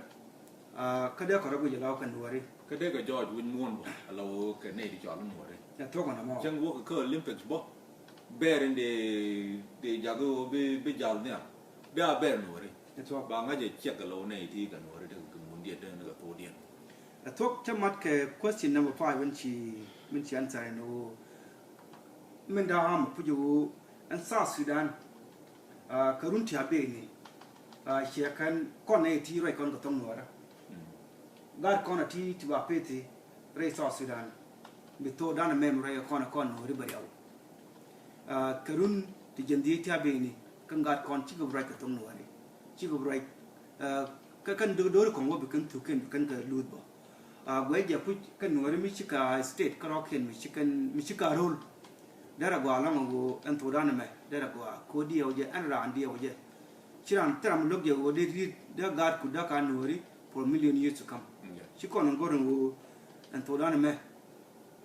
Ah, kä dee kɛ rɔ guic ala wä kɛ Nuääri. Kä dee kɛ jɔɔc wi̱c muɔ̱ɔ̱n bä ala wä kɛ nɛy ti cɔal Nuääri. Ɛ thuɔ̱k ɛn ɛmɔ. Cäŋ wä kɛ kä Olympics bä. Bɛɛr in dee, dee jakä wä bi, bi jal nhial. Bi a bɛɛr Nuääri. Ɛ thuɔ̱k. Ba ŋa̱c ɛ ciɛk ala wä nɛy ti kɛ Nuääri ti kɛ mundiɛn ti kɛ thokdiɛn. Ɛ thuɔ̱k cä mat kɛ question number five min ci, min ci answer in wä. Min da̱a̱ am puc wä ɛn South Sudan. Ah, kɛ run ti a beni. Ah, ciɛ kɛn kɔn nɛ ti ruac kɔn kɛ thok Nuäärä. Mm. Gaat kɔn a ti ti ba pethi rɛy South Sudan. Bi thokdan mɛm ruac kɔn kɔn Nuääri bä riaw. Ah, kɛ run ti jɛn dhieec ti a beni kɛn gaat kɔn cikɛ bi ruac kɛ thok Nuääri. Cikɛ bi ruac, ah, kä kɛn döör döör kɔn wä bi kɛn thuk kɛn bi kɛn kɛ luth bä. Ah, guɛc jɛ puc kɛn Nuääri mi ci ka state kärɔɔkiɛn mi ci kɛn, mi ci ka ro̱l. Derɛ gɔaa lɔ̱ŋ ɣöö ɛn thokdan ɛmɛ derɛ gɔaa kɛ ɣöö diɛw jɛ ɛn raan diɛw jɛ. Ci raan thil ram lo̱k jɛ ɣöö dee ri̱t dee gaatku dee ka Nuääri for million years to come. Yeah. Ci kɔn in go̱r in ɣöö ɛn thokdan ɛmɛ,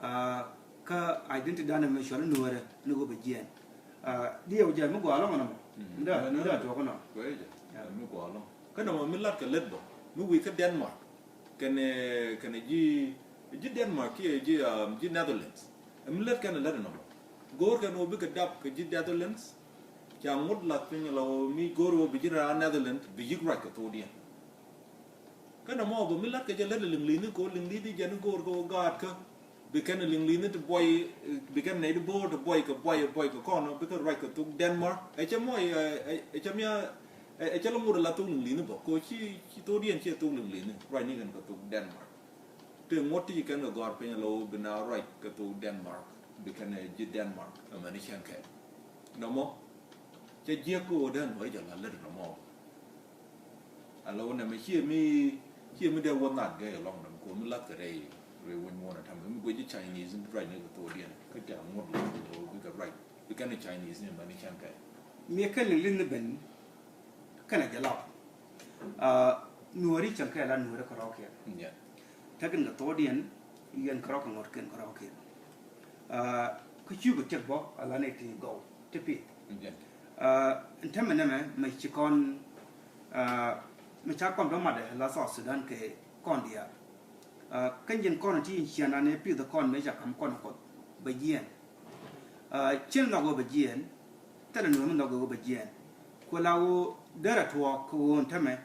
ah, kä identity dan ɛmɛ cɔl in Nuäärä ni ɣöö bɛ jiɛɛn. Ah, diɛw jɛ mi gɔaa lɔ̱ŋ ɛnɔmɔ. Mm. Mi daa, mi daa tuɔk ɛnɔ. Guɛc jɛ. Yeah. Mi gɔaa lɔ̱ŋ. Kä nɔmɔ mi lat kɛ lät bä mi wi̱i̱ kä Denmark. Kɛnɛ, kɛnɛ ji̱, ji̱ Denmark kiɛ ji̱, um, ji̱ Netherlands. Ɛm lät kɛnɛ lät ɛnɔmɔ. Go̱o̱r kɛn wä bikɛ dap kɛ ji̱ Netherlands. Ca ŋut lath piny la wä mi go̱o̱r wä bi ji̱ raan Netherlands bi yi̱k ruac kɛ thokdiɛn. Kɛnɛ mɔ bä mi lat kɛ jɛ lät ɛ liŋ li̱ni kɛ wä liŋ li̱ni jɛn go̱o̱r kɛ wä gaatkä. Bi kɛn liŋ li̱ni ti buɔy, bi kɛn nɛy ti bo̱o̱r ti buɔy kɛ buɔy, buɔy kɛ kɔn, bikɛ ruac kɛ thok Denmark. Ɛ cɛ mɔ, ɛ, ɛ, ɛ cɛ mia, ɛ, ɛ cɛ lɔ ŋot ala thok liŋ li̱ni bä. Kɛ ci, ci thokdiɛn ciɛ thok liŋ li̱ni. Ruac ni kɛn kɛ thok Denmark. Ti ŋot ti ci kɛn kɛ gɔ̱r piny ala wä bi na ruac kɛ thok Denmark. Bi kɛn ɛ ji̱ Denmark. Ɛ mɛn i̱ cɛn kɛ. Nɔmɔ. Cɛ jiɛk kɛ wä dɛn wä i̱ jɛ la lät nɔmɔ. Ala wä nɛmɛ ciɛ mi, ciɛ mi dee wä nhat gɛy alɔŋ nɛmɛ kɛ wä mi lath kɛ rɛy, rɛy wä nyuɔn a tam mi guic ji̱ Chinese ni ruac ni kɛ thokdiɛn kä ca ŋut la kɛ wä bikɛ ruac bikɛn ni Chinese ni mani cɛn kɛ. Mi kɛn liŋ liŋ ni ben kɛn a jɛ lap. Ah, Nuääri cɛn kɛ la Nuääri kärɔɔkiɛn. Yeah. Tekɛn kɛ thokdiɛn yɛn kärɔɔk kɛ ŋuɔ̱t kɛn kärɔɔkiɛn. Ah, kä cukɛ tiɛk bä ala ni ti gɔw ti pith. Yeah. Ah, ɛn täämɛ nɛmɛ mɛ ci kɔn, ah, mɛ ca kɔn bä matdɛ la South Sudan kɛ kɔn diaal. Ah, kä ji̱n kɔn ti in cian ani pith kɔn mɛ ca kam kɔn Kuɔth bɛ jiɛɛn. Ah, cin nhɔk wä bɛ jiɛɛn. Thilɛ Nuäär mi nhɔk wä bɛ jiɛɛn. Ku la wä derɛ tuɔɔk kɛ wä ɛn täämɛ.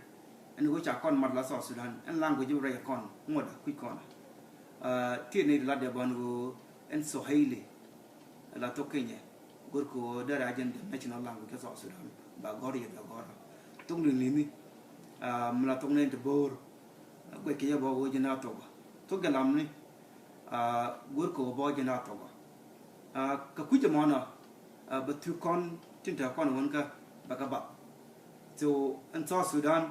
Ɛn ɣöö ca kɔn mat la South Sudan, ɛn language rɛy kɔn ŋuɔ̱t a kui̱c kɔn. Ti ni lat dee bän ɣöö ɛn Swahili la thok Kenya, go̱rkɛ ɣöö derɛ a jɛn the national language kä South Sudan, ba gɔ̱r yɛ ba gɔ̱r. Thok ni ni ni mi la thok ni ti bo̱o̱r, guɛc kɛ jɛ bä ɣöö jɛn a thok. Thok jɛ lam ni go̱rkɛ ɣöö bä jɛn a thok. Kɛ kui̱c ɛmɔnɔ bɛ thuk kɔn tin te kɔn wän kä bɛ kɛ bath. So ɛn South Sudan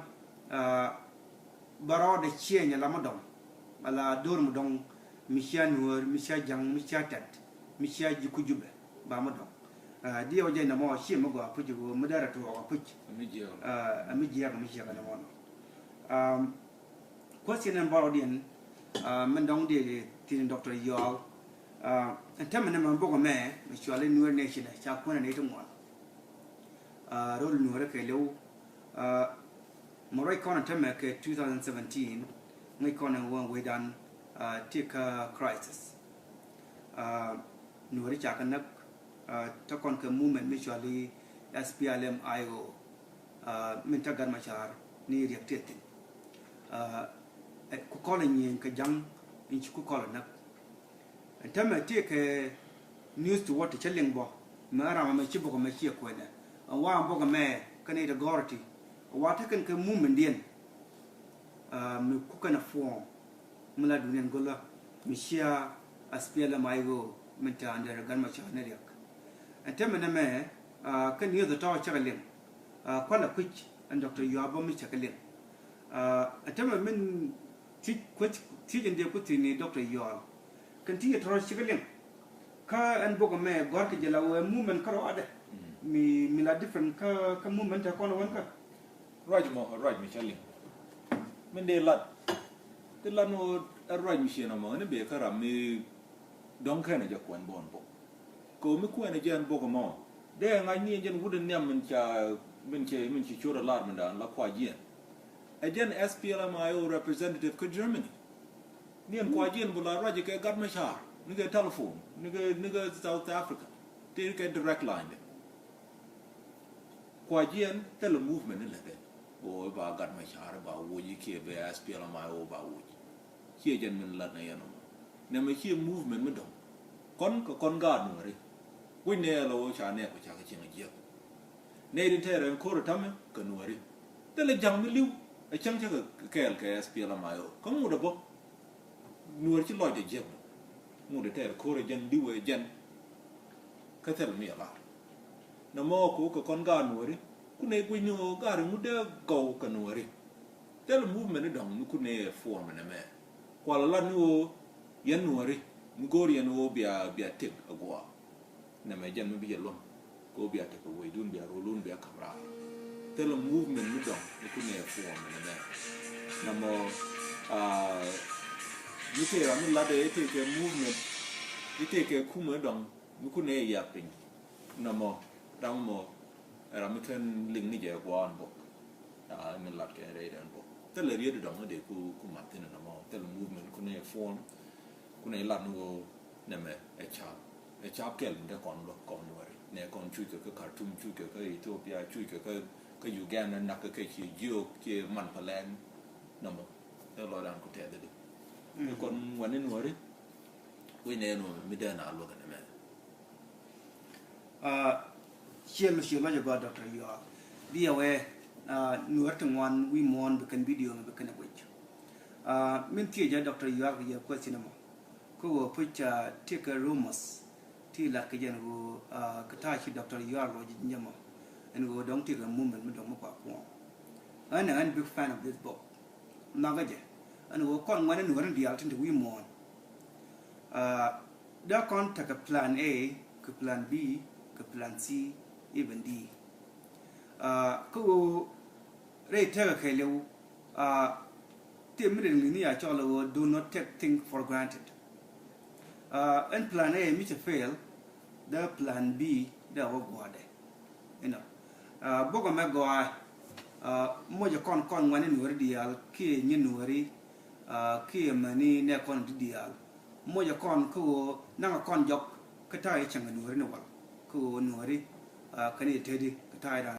bɛ rɔɔdɛ ciɛny ala mi dɔŋ, ala do̱r mi dɔŋ, mi cia Nuäär, mi cia Jaŋ, mi cia Tɛt, mi cia ji̱ ku Jubɛ, ba mi dɔŋ. Diɛw jɛ nɛmɔ ciɛ mi gɔaa puc ɣöö mi derɛ tuɔɔk a puc. Ɛ mi jiɛɛk mi ciɛ kɛ nɛmɔnɔ. Question ɛn bɔrɔdiɛn min dɔŋ dee thi̱n Doctor Yual. Ɛn tämɛ nɛmɛ bok ɛmɛ mi cuali Nuer Nation ca kuɛn ni ti ŋuan. Rol Nuer kɛ liw mɛ ruac kɔn ɛn tämɛ kɛ two thousand seventeen ŋäc kɔn ɛn wä wecdan ti kä crisis. Nuer ca kɛ näk. Te kɔn kɛ movement mi cuali S P L M I O. Min te Gat Macar ni riɛk ti thi̱n. Ku kɔl in nyieny kɛ Jaŋ in ci ku kɔl in näk. Ɛn tämɛ ti kɛ news ti wä ti cä liŋ bä mɛ ram ɛmɛ ci bok ɛmɛ ciɛ kuɛnɛ. Ɛn wa bok ɛmɛ kɛn it authority wa te kɛn kɛ movement diɛn. Mi ku kɛn a form mi la duniɛn go̱lä mi cia S P L M I O min te under Gat Macar ni riɛk. Ɛn tämɛ nɛmɛ kä news tɔ̱ cä kɛ liŋ. Kualɛ kui̱c ɛn Doctor Yual bä mi cä kɛ liŋ. Ɛn tämɛ min thiec kuec thiec in dee ku thiec ni Doctor Yual. Kɛn ti yɛ tɔrɔ cikɛ liŋ kä ɛn bok ɛmɛ gɔ̱r kɛ jɛ la wee movement kä rɔadɛ. Mi mi la different kä kä movement te kɔn wän kä. Ruac mɔ ruac mi cä liŋ. Min dee lat ti lat ni wä ruac mi ciɛ nɔmɔ ni bee kä ram mi dɔ̱ŋ kɛn a jɛ kuɛn bɔn bok. Kɛ ɣöö mi kuɛn ɛ jɛn bok ɛmɔ dee ŋa̱c ni ɛ jɛn wut in nhiam min ca min cɛ min ci ciöt ɛ lar mindan la kua jiɛn. Ɛ jɛn S P L M I O representative kä Germany. Ni ɛn kua jiɛn bu la ruac kɛ Gat Macar ni kɛ telephone ni kɛ ni kɛ South Africa. Ti kɛ direct line dɛ. Kua jiɛn thilɛ movement ni lɛ kɛ ɣöö ba Gat Macar ba woc ikiɛ bɛ S P L M I O ba woc. Ciɛ jɛn min lat na yɛn ɔmɔ nɛmɛ ciɛ movement mi dɔ̱ŋ. Kɔn kɛ kɔn gaat Nuääri. Wi̱c nɛ yɛ lɔ ɣöö ca nɛɛk kɛ cakɛ cieŋ a jiäk. Nɛy tin tɛɛr ɛn ko̱r ɛ ta̱mɛ kɛ Nuääri. Thilɛ Jaŋ mi li̱w ɛ cäŋ cä kɛ kɛɛl kɛ S P L M I O kä ŋut ɛ bä. Nuäär ci lɔcdɛ jiäk ŋut ɛ tɛɛr ko̱r ɛ jɛn li̱w ɛ jɛn. Kä thil mi ɛ lar nɔmɔ ko̱ kɛ kɔn gaat Nuääri. Ku nɛy guic ni ɣöö gaat ɛ ŋut dee gɔw kɛ Nuääri. Thil movement ni dɔ̱ŋ mi kun nɛ form nɛmɛ. Kual lat ni ɣöö yɛn Nuääri mi go̱o̱r yɛn ɣöö bia bia tëk agua. Nɛmɛ jɛn mi bi jɛ luäŋ kɛ ɣöö bia tëk kɛ wecdun bia rolun bia ka̱m raar. Thil movement mi dɔ̱ŋ mi kun nɛ form nɛmɛ. Nɛmɔ mi tëë ram mi lat ɛ tëë kɛ movement. I̱ tëë kɛ kumɛ dɔ̱ŋ mi kun nɛ yak piny. Nɔmɔ ram mɔ ram mi kɛn liŋ ni jɛ gua̱a̱n bok. Aa mi lat kɛ rɛy dɛn bok thilɛ riet dɔ̱ŋ dee ku ku mat thin nɔmɔ thilɛ movement kun nɛ form. Kun nɛ lat ni ɣöö nɛmɛ ɛ cap ɛ cap kɛl mi dee kɔn luɔk kɔn Nuääri nɛ kɔn cuc kɛ kä Khartoum cuc kɛ kä Ethiopia cuc kɛ kä kä Uganda nak kɛ kɛ ci jiök ci man pɛ lɛn. Nɔmɔ ɛ lɔcdan ku tɛth di. Kɔn wani Nuääri wi̱c nɛ nɔ mi dee na luɔk nɛmɛ. Ciɛ mi ciɛ lɔcɛ gɔaa Doctor Yual. Bi awɛ Nuäär ti ŋuan wi̱i̱ muɔ̱ɔ̱n bi kɛn video mi bi kɛn ɛ guic. Min thiecä Doctor Yual kɛ yɛ question mɔ kä ɣöö puc ti kɛ rumors ti lat kɛ jɛn ɣöö kɛ ta̱a̱ ci Doctor Yual lɔc ji̱ jɛ mɔ. Ɛn ɣöö dɔ̱ŋ ti kɛ movement mi dɔ̱ŋ mi kua kuɔ̱ɔ̱ŋ. Ɣän ɛ ɣän big fan of this book. Nhɔakä jɛ ɛn ɣöö kɔn ŋuɛ̈tni Nuääri diaal tin te wi̱i̱ muɔ̱ɔ̱n. Dee kɔn tekɛ plan A kɛ plan B kɛ plan C, even D. Kä ɣöö rɛy tekɛ kɛɛliw ti mi rɛy li̱ni a cɔl ɣöö do not take things for granted. Ɛn plan A mi cɛ fail dee plan B dee wä gua̱a̱dɛ. Inɔ bok ɛmɛ gɔaa. Mocɛ kɔn kɔn ŋuɛ̈tni Nuääri diaal kiɛ nyi Nuääri kiɛ mɛni nɛ kɔn ti diaal. Mocɛ kɔn kä ɣöö naŋɛ kɔn jɔk kä ta̱a̱ i̱ cäŋ Nuääri ni wal kä ɣöö Nuääri kɛn i̱ teti kä ta̱a̱ i̱ dan.